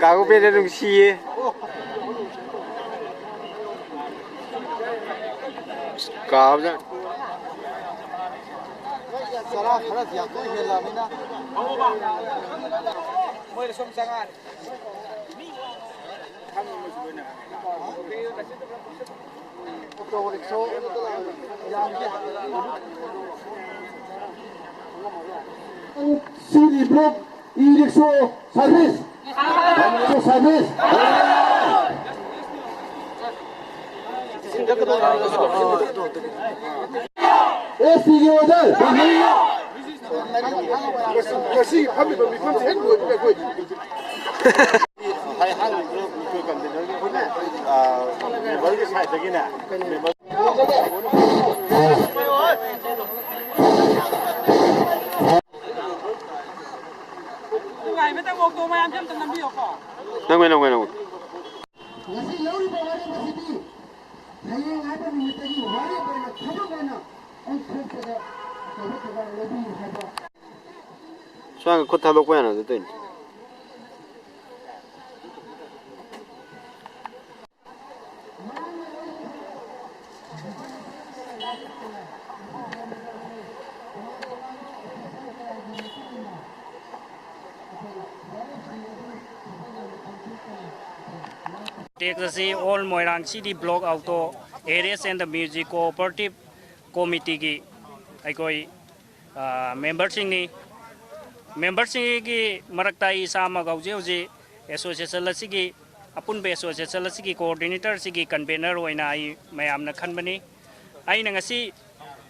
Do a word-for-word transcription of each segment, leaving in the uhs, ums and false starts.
ꯀꯥꯒꯨ ꯄꯦꯟꯗ ꯅꯨꯡꯁꯤꯌꯦ꯫ ꯀꯥꯕꯗ꯫ ꯆꯔꯥ ꯈꯔ ꯌꯥꯡꯈꯩ ꯍꯦꯜꯂꯕꯅꯤꯅ꯫ ꯃꯣꯏꯗ ꯁꯨꯝ ꯆꯪꯉꯛꯑꯅꯤ꯫ ꯑꯣꯇꯣ ꯔꯤꯛꯁꯣ ꯌꯥꯝꯗꯦ꯫ ꯁꯤꯒꯤ block E rickshaw service, rickshaw service. ꯑꯦꯁ ꯇꯤꯒꯤ ꯑꯣꯔꯗꯔ꯫ ꯉꯁꯤ ꯐꯝꯃꯤꯕ ꯃꯤꯐꯝꯁꯦ ꯍꯦꯛ ꯂꯣꯏꯕꯒ ꯑꯩꯈꯣꯏ ꯅꯨꯡꯉꯥꯏꯕ ꯇꯧ, ꯑꯣꯛꯇꯣ ꯃꯌꯥꯝꯁꯦ ꯑꯝꯇ ꯅꯝꯕꯤꯌꯨꯀꯣ꯫ ꯅꯝꯒꯦ, ꯅꯝꯒꯦ, ꯅꯝꯒꯦ꯫ ꯉꯁꯤ ꯂꯧꯔꯤꯕ ꯋꯥꯔꯦꯞ ꯑꯁꯤꯗꯤ ꯍꯌꯦꯡ ꯍꯥꯏꯕ ꯅꯨꯃꯤꯠꯇꯒꯤ ꯋꯥꯔꯦꯞ ꯑꯣꯏꯅ ꯊꯕꯛ ꯑꯣꯏꯅ ꯑꯣꯟꯊꯣꯛꯄꯗ ꯑꯆꯧꯕ ꯊꯧꯗꯥꯡ ꯂꯧꯕꯤꯌꯨ ꯍꯥꯏꯕ꯫ ꯁ꯭ꯋꯥꯏꯒ ꯈꯨꯠ ꯊꯥꯗꯣꯛꯄ ꯌꯥꯅꯗ ꯇꯧꯔꯤꯅꯤ꯫ ꯇꯦꯛꯁ ꯑꯁꯤ all Moirang city block auto arts and the music cooperative ꯀꯣꯃꯤꯇꯤꯒꯤ ꯑꯩꯈꯣꯏ, ꯑ, ꯃꯦꯝꯕꯔꯁꯤꯡꯅꯤ꯫ ꯃꯦꯝꯕꯔꯁꯤꯡꯒꯤ ꯃꯔꯛꯇ ꯑꯩ ꯏꯁꯥꯃꯛ ꯍꯧꯖꯤꯛ ꯍꯧꯖꯤꯛ ꯑꯦꯁꯣꯁꯤꯌꯦꯁꯟ ꯑꯁꯤꯒꯤ, ꯑꯄꯨꯟꯕ ꯑꯦꯁꯣꯁꯤꯌꯦꯁꯟ ꯑꯁꯤꯒꯤ ꯀꯣꯑꯣꯔꯗꯤꯅꯦꯇꯔꯁꯤꯒꯤ ꯀꯟꯚꯦꯅꯔ ꯑꯣꯏꯅ ꯑꯩ ꯃꯌꯥꯝꯅ ꯈꯟꯕꯅꯤ꯫ ꯑꯩꯅ ꯉꯁꯤ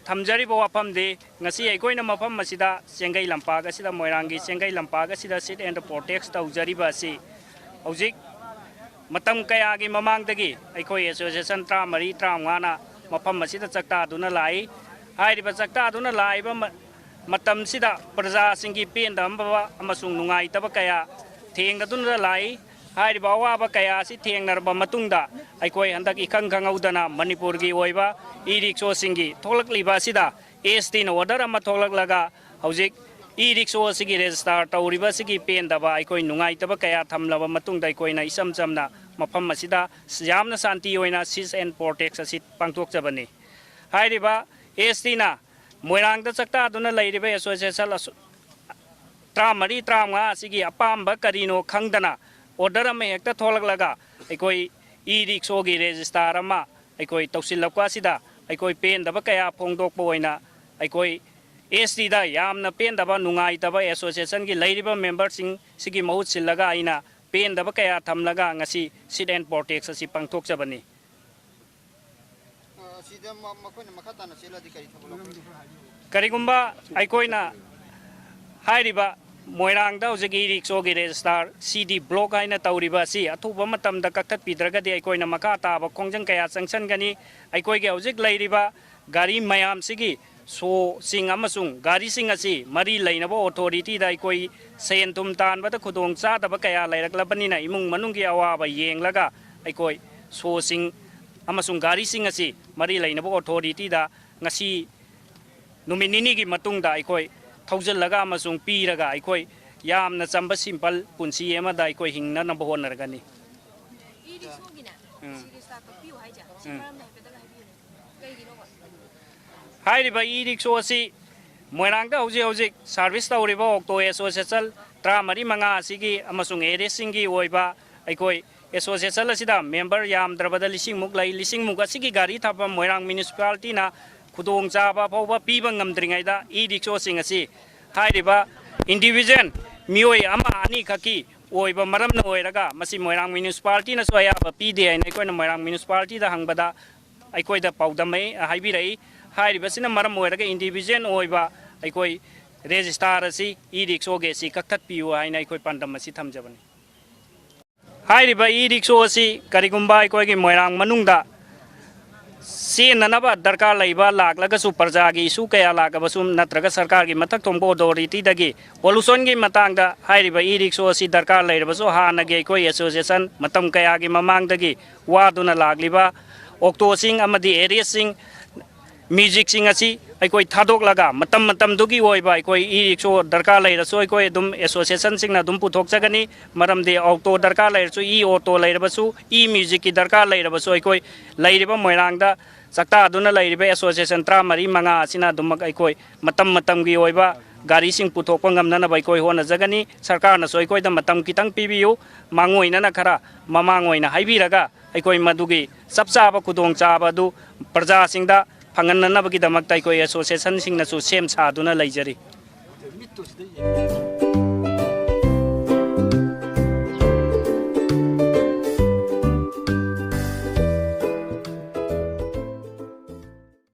ꯊꯝꯖꯔꯤꯕ ꯋꯥꯐꯝꯗꯤ, ꯉꯁꯤ ꯑꯩꯈꯣꯏꯅ ꯃꯐꯝ ꯑꯁꯤꯗ, ꯆꯦꯡꯒꯩ ꯂꯝꯄꯥꯛ ꯑꯁꯤꯗ, ꯃꯣꯏꯔꯥꯡꯒꯤ ꯆꯦꯡꯒꯩ ꯂꯝꯄꯥꯛ ꯑꯁꯤꯗ sit and protest ꯇꯧꯖꯔꯤꯕ ꯑꯁꯤ ꯍꯧꯖꯤꯛ ꯃꯇꯝ ꯀꯌꯥꯒꯤ ꯃꯃꯥꯡꯗꯒꯤ ꯑꯩꯈꯣꯏ ꯑꯦꯁꯣꯁꯤꯌꯦꯁꯟ ꯇꯔꯥꯃꯔꯤ, ꯇꯔꯥꯃꯉꯥꯅ ꯃꯐꯝ ꯑꯁꯤꯗ ꯆꯥꯛꯇꯥꯗꯨꯅ ꯂꯥꯛꯏ꯫ ꯍꯥꯏꯔꯤꯕ ꯆꯥꯛꯇꯥꯗꯨꯅ ꯂꯥꯛꯏꯕ ꯃ-, ꯃꯇꯝꯁꯤꯗ ꯄ꯭ꯔꯖꯥꯁꯤꯡꯒꯤ ꯄꯦꯟꯗꯕ ꯑꯃꯁꯨꯡ ꯅꯨꯡꯉꯥꯏꯇꯕ ꯀꯌꯥ ꯊꯦꯡꯅꯗꯨꯅ ꯂꯥꯛꯏ꯫ ꯍꯥꯏꯔꯤꯕ ꯑꯋꯥꯕ ꯀꯌꯥ ꯑꯁꯤ ꯊꯦꯡꯅꯔꯕ ꯃꯇꯨꯡꯗ, ꯑꯩꯈꯣꯏ ꯍꯟꯗꯛ ꯏꯈꯪ ꯈꯪꯍꯧꯗꯅ ꯃꯅꯤꯄꯨꯔꯒꯤ ꯑꯣꯏꯕ ꯏ ꯔꯤꯛꯁꯣꯁꯤꯡꯒꯤ ꯊꯣꯛꯂꯛꯂꯤꯕ ꯑꯁꯤꯗ ꯑꯦꯁ ꯇꯤꯅ ꯑꯣꯔꯗꯔ ꯑꯃ ꯊꯣꯛꯂꯛꯂꯒ, ꯍꯧꯖꯤꯛ ꯏ ꯔꯤꯛꯁꯣ ꯑꯁꯤꯒꯤ ꯔꯦꯖꯤꯁꯇꯥꯔ ꯇꯧꯔꯤꯕ ꯑꯁꯤꯒꯤ ꯄꯦꯟꯗꯕ, ꯑꯩꯈꯣꯏ ꯅꯨꯡꯉꯥꯏꯇꯕ ꯀꯌꯥ ꯊꯝꯂꯕ ꯃꯇꯨꯡꯗ, ꯑꯩꯈꯣꯏꯅ ꯏꯆꯝ ꯆꯝꯅ ꯃꯐꯝ ꯑꯁꯤꯗ ꯌꯥꯝꯅ ꯁꯥꯟꯇꯤ ꯑꯣꯏꯅ cease and protest ꯑꯁꯤ ꯄꯥꯡꯊꯣꯛꯆꯕꯅꯤ꯫ ꯍꯥꯏꯔꯤꯕ ꯑꯦꯁ ꯇꯤꯅ ꯃꯣꯏꯔꯥꯡꯗ ꯆꯥꯛꯇꯥꯗꯨꯅ ꯂꯩꯔꯤꯕ ꯑꯦꯁꯣꯁꯤꯌꯦꯁꯟ ꯑꯁꯨ-, ꯇꯔꯥꯃꯔꯤ, ꯇꯔꯥꯃꯉꯥ ꯑꯁꯤꯒꯤ ꯑꯄꯥꯝꯕ ꯀꯔꯤꯅꯣ ꯈꯪꯗꯅ order ꯑꯃ ꯍꯦꯛꯇ ꯊꯣꯛꯂꯛꯂꯒ ꯑꯩꯈꯣꯏ ꯏ ꯔꯤꯛꯁꯣꯒꯤ ꯔꯦꯖꯤꯁꯇꯥꯔ ꯑꯃ ꯑꯩꯈꯣꯏ ꯇꯧꯁꯤꯜꯂꯛꯄ ꯑꯁꯤꯗ ꯑꯩꯈꯣꯏ ꯄꯦꯟꯗꯕ ꯀꯌꯥ ꯐꯣꯡꯗꯣꯛꯄ ꯑꯣꯏꯅ ꯑꯩꯈꯣꯏ ꯑꯦꯁ ꯇꯤꯗ ꯌꯥꯝꯅ ꯄꯦꯟꯗꯕ, ꯅꯨꯡꯉꯥꯏꯇꯕ, ꯑꯦꯁꯣꯁꯤꯌꯦꯁꯟꯒꯤ ꯂꯩꯔꯤꯕ ꯃꯦꯝꯕꯔꯁꯤꯡ ꯁꯤꯒꯤ ꯃꯍꯨꯠ ꯁꯤꯜꯂꯒ ꯑꯩꯅ ꯄꯦꯟꯗꯕ ꯀꯌꯥ ꯊꯝꯂꯒ ꯉꯁꯤ sit and protest ꯑꯁꯤ ꯄꯥꯡꯊꯣꯛꯆꯕꯅꯤ꯫ ꯑ, ꯁꯤꯗ ꯃ-, ꯃꯈꯣꯏꯅ ꯃꯈꯥ ꯇꯥꯅ ꯆꯦꯜꯂꯗꯤ ꯀꯔꯤ ꯊꯕꯛ ꯂꯧꯈꯠꯀꯅꯤ? ꯀꯔꯤꯒꯨꯝꯕ ꯑꯩꯈꯣꯏꯅ ꯍꯥꯏꯔꯤꯕ ꯃꯣꯏꯔꯥꯡꯗ ꯍꯧꯖꯤꯛ ꯏ ꯔꯤꯛꯁꯣꯒꯤ ꯔꯦꯖꯤꯁꯇꯥꯔ ꯁꯤ ꯗꯤ ꯕ꯭ꯂꯣꯛ ꯍꯥꯏꯅ ꯇꯧꯔꯤꯕ ꯑꯁꯤ ꯑꯊꯨꯕ ꯃꯇꯝꯗ ꯀꯛꯊꯠꯄꯤꯗ꯭ꯔꯒꯗꯤ ꯑꯩꯈꯣꯏꯅ ꯃꯈꯥ ꯇꯥꯕ ꯈꯣꯡꯖꯪ ꯀꯌꯥ ꯆꯪꯁꯤꯟꯒꯅꯤ꯫ ꯑꯩꯈꯣꯏꯒꯤ ꯍꯧꯖꯤꯛ ꯂꯩꯔꯤꯕ ꯒꯥꯔꯤ ꯃꯌꯥꯝꯁꯤꯒꯤ ꯁꯣꯁꯤꯡ ꯑꯃꯁꯨꯡ ꯒꯥꯔꯤꯁꯤꯡ ꯑꯁꯤ ꯃꯔꯤ ꯂꯩꯅꯕ ꯑꯣꯊꯣꯔꯤꯇꯤꯗ ꯑꯩꯈꯣꯏ ꯁꯦꯟ ꯊꯨꯝ ꯇꯥꯟꯕꯗ ꯈꯨꯗꯣꯡ ꯆꯥꯗꯕ ꯀꯌꯥ ꯂꯩꯔꯛꯂꯕꯅꯤꯅ, ꯏꯃꯨꯡ ꯃꯅꯨꯡꯒꯤ ꯑꯋꯥꯕ ꯌꯦꯡꯂꯒ ꯑꯩꯈꯣꯏ ꯁꯣꯁꯤꯡ ꯑꯃꯁꯨꯡ ꯒꯥꯔꯤꯁꯤꯡ ꯑꯁꯤ ꯃꯔꯤ ꯂꯩꯅꯕ ꯑꯣꯊꯣꯔꯤꯇꯤꯗ ꯉꯁꯤ ꯅꯨꯃꯤꯠ ꯅꯤꯅꯤꯒꯤ ꯃꯇꯨꯡꯗ ꯑꯩꯈꯣꯏ ꯊꯧꯖꯤꯜꯂꯒ ꯑꯃꯁꯨꯡ ꯄꯤꯔꯒ ꯑꯩꯈꯣꯏ ꯌꯥꯝꯅ ꯆꯝꯕ ꯁꯤꯝꯄꯜ ꯄꯨꯟꯁꯤ ꯑꯃꯗ ꯑꯩꯈꯣꯏ ꯍꯤꯡꯅꯅꯕ ꯍꯣꯠꯅꯔꯒꯅꯤ꯫ ꯏ ꯔꯤꯛꯁꯣꯒꯤꯅꯦ, ꯎꯝ꯫ ꯁꯤ ꯔꯤꯛꯁꯣ ꯀꯛꯄꯤꯌꯨ ꯍꯥꯏꯁꯦ, ꯁꯤ ꯎꯝ꯫ ꯃꯔꯝꯗ ꯍꯥꯏꯐꯦꯠꯇꯪ ꯍꯥꯏꯕꯤꯌꯨꯅꯦ꯫ ꯀꯩꯒꯤꯅꯣꯕ? ꯍꯥꯏꯔꯤꯕ ꯏ ꯔꯤꯛꯁꯣ ꯑꯁꯤ ꯃꯣꯏꯔꯥꯡꯗ ꯍꯧꯖꯤꯛ ꯍꯧꯖꯤꯛ ꯁꯥꯔꯚꯤꯁ ꯇꯧꯔꯤꯕ ꯑꯣꯛꯇꯣ ꯑꯦꯁꯣꯁꯤꯌꯦꯁꯟ ꯇꯔꯥꯃꯔꯤ ꯃꯉꯥ ꯑꯁꯤꯒꯤ ꯑꯃꯁꯨꯡ ꯑꯦꯔꯤꯌꯥꯁꯤꯡꯒꯤ ꯑꯣꯏꯕ ꯑꯩꯈꯣꯏ ꯑꯦꯁꯣꯁꯤꯌꯦꯁꯟ ꯑꯁꯤꯗ ꯃꯦꯝꯕꯔ ꯌꯥꯝꯗ꯭ꯔꯕꯗ ꯂꯤꯁꯤꯡꯃꯨꯛ ꯂꯩ꯫ ꯂꯤꯁꯤꯡꯃꯨꯛ ꯑꯁꯤꯒꯤ ꯒꯥꯔꯤ ꯊꯝꯐꯝ ꯃꯣꯏꯔꯥꯡ ꯃ꯭ꯌꯨꯅꯤꯁꯤꯄꯥꯂꯤꯇꯤꯅ ꯈꯨꯗꯣꯡꯆꯥꯕ ꯐꯥꯎꯕ ꯄꯤꯕ ꯉꯝꯗ꯭ꯔꯤꯉꯩꯗ ꯏ ꯔꯤꯛꯁꯣꯁꯤꯡ ꯑꯁꯤ ꯍꯥꯏꯔꯤꯕ ꯏꯟꯗꯤꯚꯤꯖꯨꯋꯦꯜ ꯃꯤꯑꯣꯏ ꯑꯃ ꯑꯅꯤ ꯈꯛꯀꯤ ꯑꯣꯏꯕ ꯃꯔꯝꯅ ꯑꯣꯏꯔꯒ ꯃꯁꯤ ꯃꯣꯏꯔꯥꯡ ꯃ꯭ꯌꯨꯅꯤꯁꯤꯄꯥꯂꯤꯇꯤꯅꯁꯨ ꯑꯌꯥꯕ ꯄꯤꯗꯦ ꯍꯥꯏꯅ ꯑꯩꯈꯣꯏꯅ ꯃꯣꯏꯔꯥꯡ ꯃ꯭ꯌꯨꯅꯤꯁꯤꯄꯥꯂꯤꯇꯤꯗ ꯍꯪꯕꯗ ꯑꯩꯈꯣꯏꯗ ꯄꯥꯎꯗꯝꯃꯦ, ꯍꯥꯏꯕꯤꯔꯛꯏ꯫ ꯍꯥꯏꯔꯤꯕꯁꯤꯅ ꯃꯔꯝ ꯑꯣꯏꯔꯒ ꯏꯟꯗꯤꯚꯤꯖꯨꯋꯦꯜ ꯑꯣꯏꯕ ꯑꯩꯈꯣꯏ ꯔꯦꯖꯤꯁꯇꯥꯔ ꯑꯁꯤ ꯏ ꯔꯤꯛꯁꯣꯒꯤ ꯑꯁꯤ ꯀꯛꯊꯠꯄꯤꯌꯨ ꯍꯥꯏꯅ ꯑꯩꯈꯣꯏ ꯄꯥꯟꯗꯝ ꯑꯁꯤ ꯊꯝꯖꯕꯅꯤ꯫ ꯍꯥꯏꯔꯤꯕ ꯏ ꯔꯤꯛꯁꯣ ꯑꯁꯤ ꯀꯔꯤꯒꯨꯝꯕ ꯑꯩꯈꯣꯏꯒꯤ ꯃꯣꯏꯔꯥꯡ ꯃꯅꯨꯡꯗ ꯆꯦꯟꯅꯅꯕ ꯗꯔꯀꯥꯔ ꯂꯩꯕ ꯂꯥꯛꯂꯒꯁꯨ, ꯄ꯭ꯔꯖꯥꯒꯤ ꯏꯁꯨ ꯀꯌꯥ ꯂꯥꯛꯂꯕꯁꯨ ꯅꯠꯇ꯭ꯔꯒ ꯁꯔꯀꯥꯔꯒꯤ ꯃꯊꯛ ꯊꯣꯡꯕ ꯑꯣꯊꯣꯔꯤꯇꯤꯗꯒꯤ ꯄꯣꯂꯨꯁꯟꯒꯤ ꯃꯇꯥꯡꯗ ꯍꯥꯏꯔꯤꯕ ꯏ ꯔꯤꯛꯁꯣ ꯑꯁꯤ ꯗꯔꯀꯥꯔ ꯂꯩꯔꯕꯁꯨ ꯍꯥꯟꯅꯒꯤ ꯑꯩꯈꯣꯏ ꯑꯦꯁꯣꯁꯤꯌꯦꯁꯟ ꯃꯇꯝ ꯀꯌꯥꯒꯤ ꯃꯃꯥꯡꯗꯒꯤ ꯋꯥꯗꯨꯅ ꯂꯥꯛꯂꯤꯕ ꯑꯣꯛꯇꯣꯁꯤꯡ ꯑꯃꯗꯤ ꯑꯦꯔꯤꯌꯥꯁꯤꯡ, ꯃ꯭ꯌꯨꯖꯤꯛꯁꯤꯡ ꯑꯁꯤ ꯑꯩꯈꯣꯏ ꯊꯥꯗꯣꯛꯂꯒ ꯃꯇꯝ ꯃꯇꯝꯗꯨꯒꯤ ꯑꯣꯏꯕ ꯑꯩꯈꯣꯏ ꯏ ꯔꯤꯛꯁꯣ ꯗꯔꯀꯥꯔ ꯂꯩꯔꯁꯨ ꯑꯩꯈꯣꯏ ꯑꯗꯨꯝ ꯑꯦꯁꯣꯁꯤꯌꯦꯁꯟꯁꯤꯡꯅ ꯑꯗꯨꯝ ꯄꯨꯊꯣꯛꯆꯒꯅꯤ꯫ ꯃꯔꯝꯗꯤ ꯑꯣꯇꯣ ꯗꯔꯀꯥꯔ ꯂꯩꯔꯁꯨ, ꯏ ꯑꯣꯇꯣ ꯂꯩꯔꯕꯁꯨ, ꯏ ꯃ꯭ꯌꯨꯖꯤꯛꯀꯤ ꯗꯔꯀꯥꯔ ꯂꯩꯔꯕꯁꯨ ꯑꯩꯈꯣꯏ ꯂꯩꯔꯤꯕ ꯃꯣꯏꯔꯥꯡꯗ ꯆꯥꯛꯇꯥꯗꯨꯅ ꯂꯩꯔꯤꯕ ꯑꯦꯁꯣꯁꯤꯌꯦꯁꯟ ꯇꯔꯥꯃꯔꯤ ꯃꯉꯥ ꯑꯁꯤꯅ ꯑꯗꯨꯃꯛ ꯑꯩꯈꯣꯏ ꯃꯇꯝ ꯃꯇꯝꯒꯤ ꯑꯣꯏꯕ ꯒꯥꯔꯤꯁꯤꯡ ꯄꯨꯊꯣꯛꯄ ꯉꯝꯅꯅꯕ ꯑꯩꯈꯣꯏ ꯍꯣꯠꯅꯖꯒꯅꯤ꯫ ꯁꯔꯀꯥꯔꯅꯁꯨ ꯑꯩꯈꯣꯏꯗ ꯃꯇꯝ ꯈꯤꯇꯪ ꯄꯤꯕꯤꯌꯨ꯫ ꯃꯥꯡꯑꯣꯏꯅꯅ ꯈꯔ ꯃꯃꯥꯡ ꯑꯣꯏꯅ ꯍꯥꯏꯕꯤꯔꯒ ꯑꯩꯈꯣꯏ ꯃꯗꯨꯒꯤ ꯆꯞ ꯆꯥꯕ ꯈꯨꯗꯣꯡꯆꯥꯕ ꯑꯗꯨ ꯄ꯭ꯔꯖꯥꯁꯤꯡꯗ ꯐꯪꯍꯟꯅꯅꯕꯒꯤꯗꯃꯛꯇ ꯑꯩꯈꯣꯏ ꯑꯦꯁꯣꯁꯤꯌꯦꯁꯟꯁꯤꯡꯅꯁꯨ ꯁꯦꯝ ꯁꯥꯗꯨꯅ ꯂꯩꯖꯔꯤ꯫